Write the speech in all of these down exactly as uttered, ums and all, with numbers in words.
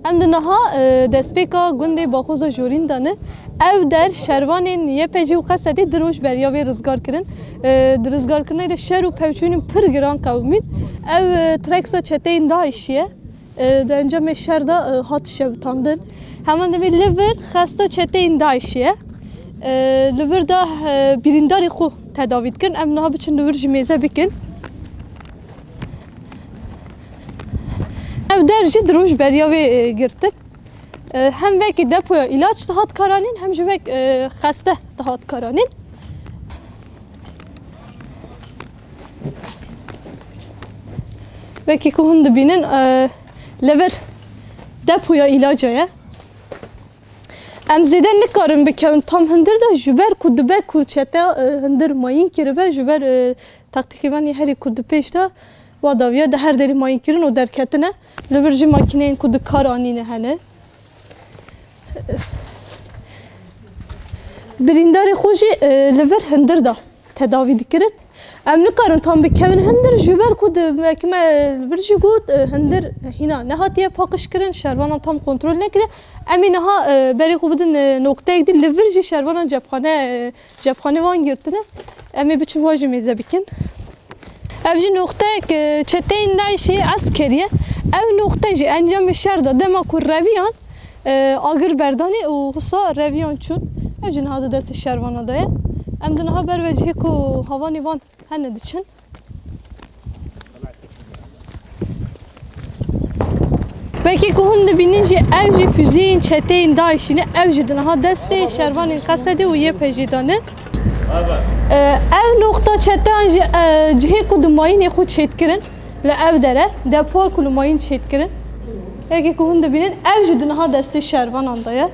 Em di niha, e, destpêka gundê Baxoza Jorîn de ne. Ev der şervanên Y P G û Qesedê du roj beriya vê rizgar kirin. E, di rizgarkirinê de şer û pevçûnên pir giran qewimîn. Ev, e, treksa çeteyên DAIŞ'î ye. E, di encamê şer de, e, hat şewitandin. Heman demê li vir xesta çeteyên DAIŞ'î ye. E, li vir de, e, birîndarê xwe tedavî dikin. Em niha biçin li vir jî mêze bikin. Ev der jî du roj beriya vê, e, girtin. E, hem wekî depoya îlaç dihat karanîn, hem jî wek, e, xeste dihat karanîn. Wekî ku hûn dibînin, e, li vir depoya îlaca ye. Em zêde nikarin bikevin tam hundir de, ji ber ku dibe ku çete, e, hundir mayîn kiribe, ji ber, e, taktîkê van yê herî ku di pêş de wa dawiya di her derê mayîn kirin û derketine. Li vir jî makîneyên ku di kar anîne hene. Birîndarê xwe jî, e, li vir hundir de tedavî dikirin. Em nikarin tam bikevin hundir, ji ber ku di, wek me li vir jî got, e, hundir hîna nehatiye paqijkirin, şervanan tam kontrol nekiriye. Em ê niha, e, berê xwe bidin, e, noqteyek dî, li vir jî şervanan cepxane, e, cepxanê wan girtine. Em ê biçin wan jî mêze bikin. Ev jî noqteyek, e, çeteyên DAIŞ'ê eskerî ye. Ev noqte jî encamê şer de dema ku reviyan, e, agir berdanê û husa reviyan çûn. Ev jî niha di destê şervana de ye. Em di niha ber ve cihê ku havanê van hene diçin. Wekî ku hûn dibînin jî ev jî füzeyên çeteyên DAIŞ'î ne, ev jî di niha destê şervanên Qesedê û Y P G'ê de ne. E, ev noqta çeteyan jî, e, cihê ku di mayînê xwe çêdikirin, li ev dere, depoya ku li mayîn çêdikirin. Wekî ku hûn dibînin, ev jî di niha destê şervanan de ye.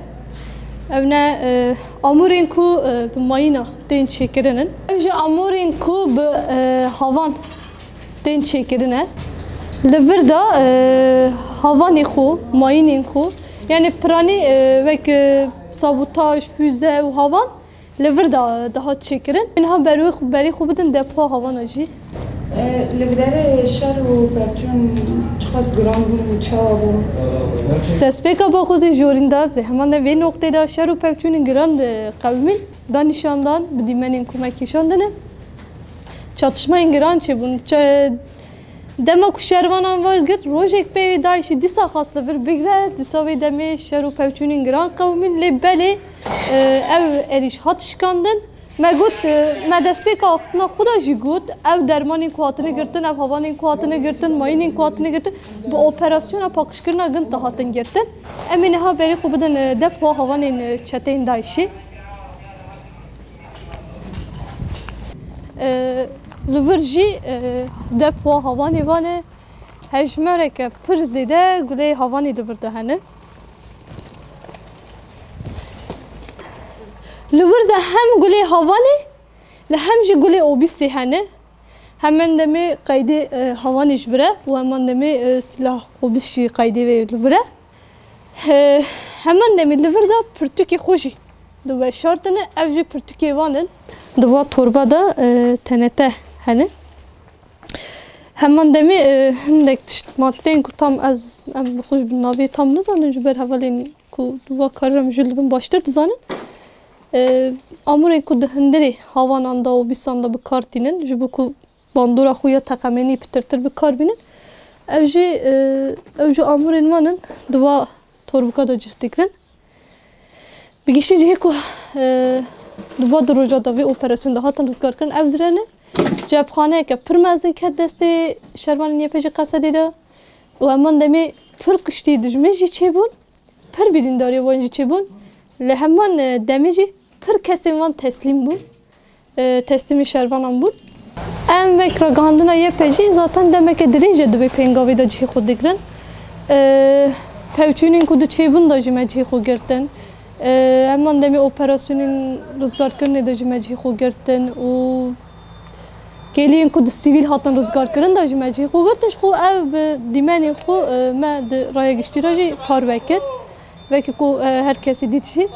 Ev ne, e, amûrên ku, e, bi mayîna tên çêkirin in. Ev jî amûrên ku bi, e, havan tên çêkirine. Li vir de, e, havanê xwe, mayînên xwe, yani piranî, e, wek, e, sabotaj, füze û havan li vir de, e, dihat çêkirin. Niha berwê xwe, berê xwe bidin depoya havana jî. E, li vir derê şer û pevçûn çiqas giran bûn û çawa bûn? Destpêka Baxozê Jorîn de, heman ne vê noqtê de şer û pevçûnên giran, e, qewimîn, da nîşandan, bi dîmenên ku me kêşandine. Çatişmayên giran çêbûn. Çe-, dema ku şervanan wergirt, rojek peyvê DAIŞ'î dîsa xwest li vir bigre, dîsa vê demê şer û pevçûnên giran qewimîn, lê belê, e, ev êrîş hat şikandin. Me got, e, me destpêka axiftina xwe de jî got, ev dermanên ku hatine girtin, ev havanên ku hatine girtin, mayînên ku hatine girtin, bi operasyona paqijkirina gund de hatin girtin. Em ê niha berê xwe bidin, e, depoya havanên, e, çeteyên DAIŞ'î. E, li vir jî, e, depoya havanê van e, hejmareke pir zêde guleyê havanê li vir de hene. Li vir de hem gulê havanê, li hem jî gulê obîsê hene. Heman demê qeydê, e, havanê ji vir e û heman demê, e, silah obîs jî qeydê wê li vir e. He, heman demê li vir de pirtûkê xwe jî diweşartine, ev jî pirtûkê wan in. Di va torba de, e, T N T hene. Heman demê, e, hindek tişt, madeyên ku tam ez, em bi xwe ji bin navê tam nizanin, ji ber hevalên ku di va karê re mijûl dibin baştir dizanin. E, amûrên ku di hundirê hawanan de û bîsan de bi kar tînin, ji bo ku bandora xwe ya teqemenî pitirtir bi kar bînin. Ev jî, e, ew jî amûrên wan in, di va torbika de cih digirin. Bi giştî cihê ku, e, di va du roja de vê operasyonê de hatin rizgarkirin, ev dire ne. Cepxaneyeke pir mezin ket destê şervanên Y P G Qesedê de û heman demê pir kuştî dijmin jî çêbûn. Pir birîndariya wan jî çêbûn. Li heman, e, demê jî pir kesên wan teslîm bûn. E, teslîmê şervanan bûn. Em wek ragihandina Y P G zaten demeke dirêj e di vê pêngavê de cihê xwe digirin. E, pevçûnên ku diçêbûn de jî me cihê xwe girtin. E, heman demê operasyonên rizgarkirinê de jî me cihê xwe girtin û Kêliyên ku di sivîl hatin rizgarkirin de jî me cihê xwe girtin, ji xwe ev bi dîmenên xwe, e, me di raya giştî re jî parve kir. Wekî ku, e, her kesî dît jî.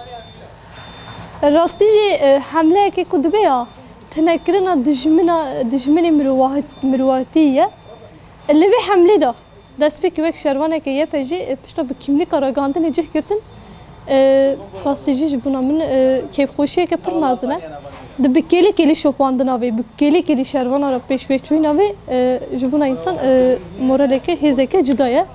Rastî jî, e, hemleyekê ku dibe ya tunekirina dijmina, dijminê mirova-, mirovatî ye. Li vê hemlê de Destpêkê wek şervaneke Y P G, e, pişta bi kîmlîka ragihandinê cih girtin, e, rastî jî ji bona min, e, kêfxweşiyeke pir mezin e. Di bi kêlî kêlî şopandina vê, bi kêlî kêlî şervana re pêşveçûyîna vê, e, ji bona însan, e, moraleke, hêzeke cuda ye.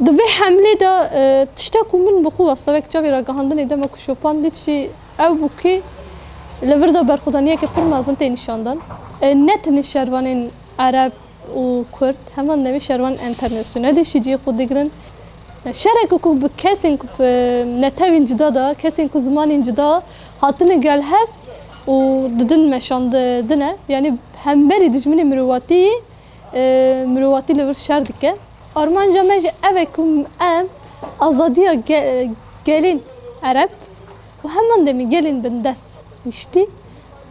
Di vê hemlê de, e, tişta ku min bi xwe westa wek çavê ragihandinê dema ku şopand dît jî ew bû ku li vir de berxwedaniyeke pir mezin tê nîşandan. E, ne tenê şervanên Ereb, û Kurd, heman demê şervan enternasyonelî jî cihê xwe digirin. Şereke ku bi kesên ku bi netewên cuda de, kesên ku zimanên cuda hatine gel hev û didin meşandine, yanî hemberî dijminê mirovatî, e, mirovatî li vir şer dike. Armanca me jî ev e ku em azadiya ge-, gelên Ereb û heman demê gelên bindest giştî,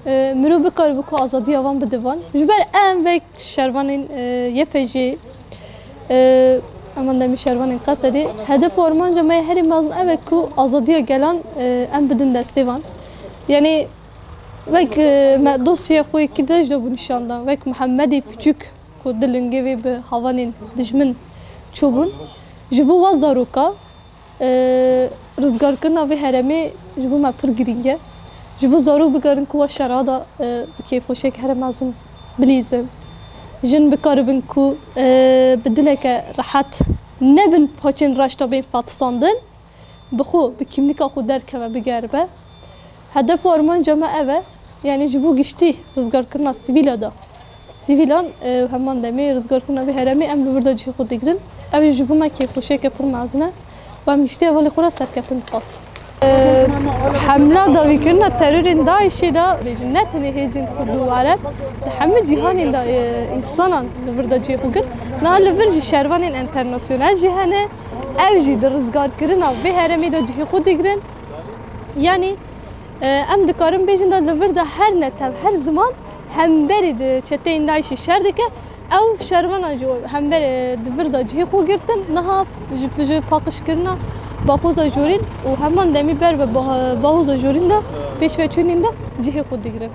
e, mirov bikaribû ku azadiya wan bide van. Ji ber em wek şervanên, e, Y P G, e, heman demê şervanên Qesedê, hedef û armanca me herî mezin ev e ku azadiya gelan, e, em bidin destê van. Yanî wek, e, me dosyaya xwe yekî de jî de bû nîşan dan, wek Mihemedê Piçûk ku di lingê vê bi havanên dijmin çûbûn. Ji bo wa zaroka, e, rizgarkirina vê herêmê ji bo me pir girîng e. Ji bo zarok bikarin ku wa şera de, e, bi kêfxweşiyek here mezin bilîzin. Jin bikaribin ku, e, bi dileke rehet nebin paçên reşta bên fetisandin, bi xwe, bi kîmlîka xwe derkeve, bigeribe. Hedef û armanca me ev e, yanî ji bo giştî rizgarkirina sivîla de. Sivîlan, e, heman demê rizgarkirina vê herêmê em li vir de cihê xwe digirin. Ew jî ji bo me kêfxweşiyeke pir mezin e. Û em giştî hevalê xwe re serkeftin dixwazin. E, hemla dawîkirina terorên DAIŞê de bêjin ne tenê hêzên Kurd û Ereb, di hemû cîhanên de, e, însanan li vir de cihê xwe girt. Niha li vir jî şervanên enternasyonel jî hene. Ew jî di rizgarkirina vê herêmê de cihê xwe digirin. Yanî, e, em dikarin bêjin de li vir de her netew, her ziman hemberî di çeteyên DAIŞê şer dike. Ew şervana jî hember, e, di vir de cihê xwe girtin. Niha ji, ji paqijkirina Baxoza Jorîn û heman demî ber bi Bah-, Baxoza Jorîn de pêşveçûnên de cihê xwe digirin.